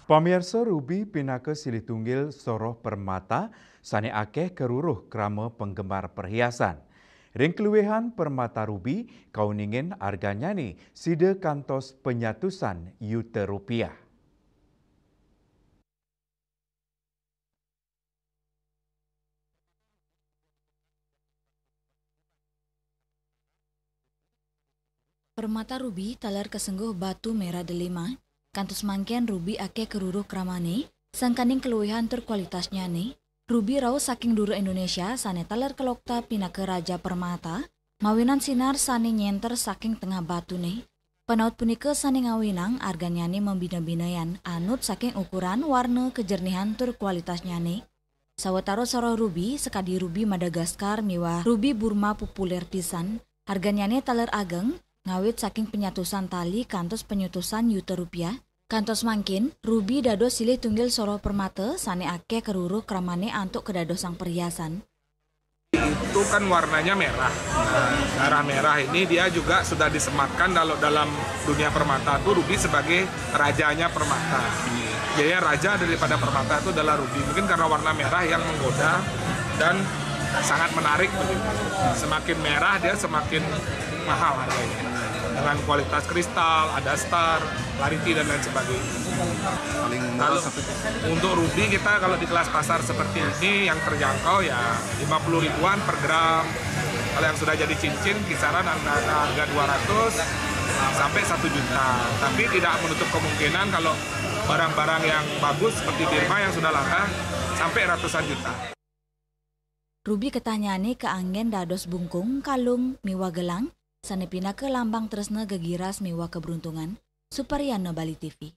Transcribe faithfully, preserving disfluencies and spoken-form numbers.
Pamirsa, rubi pinaka silih tunggil soroh permata sane akeh karuruh krama penggemar perhiasan. Ring kaluihan permata rubi kauningin arganyane sida kantos penyatusan yuta rupiah. Permata rubi taler kasengguh batu merah delima, kantos mangkin rubi akeh karuruh kramane, sangkaning kaluihan tur kualitasnyane. Rubi rauh saking dura Indonesia sane taler kalokta pinaka raja permata, mawinan sinar sane nyenter saking tengah batune. Panaut punika sane ngawinang arganyane mabina-binayan anut saking ukuran, warna, kajernihan tur kualitasnyane. Sawatara soroh rubi, sakadi rubi Madagaskar miwah rubi Burma populer pisan, arganyane taler ageng, ngawit saking penyatusan tali kantos penyatusan yuta rupiah. Kantos mangkin, rubi dados silih tunggil soroh permata sane akeh karuruh kramane antuk kadadosang perhiasan. Itu kan warnanya merah. Nah, darah merah ini dia juga sudah disematkan kalau dalam dunia permata tuh rubi sebagai rajanya permata. Jadi raja daripada permata itu adalah rubi. Mungkin karena warna merah yang menggoda dan sangat menarik begitu. Semakin merah dia semakin mahal harganya. Dengan kualitas kristal, ada star, clarity dan lain sebagainya. Paling murah. Kalau satu juta. Untuk rubi kita kalau di kelas pasar seperti ini yang terjangkau ya lima puluh ribuan per gram. Kalau yang sudah jadi cincin kisaran antara harga dua ratus sampai satu juta. Tapi tidak menutup kemungkinan kalau barang-barang yang bagus seperti Birma yang sudah langka sampai ratusan juta. Rubi ketahnyane kaanggen dados bungkung, kalung, miwah gelang, sane pinaka lambang tresna, gegiras miwah keberuntungan. Supariyana, Bali T V.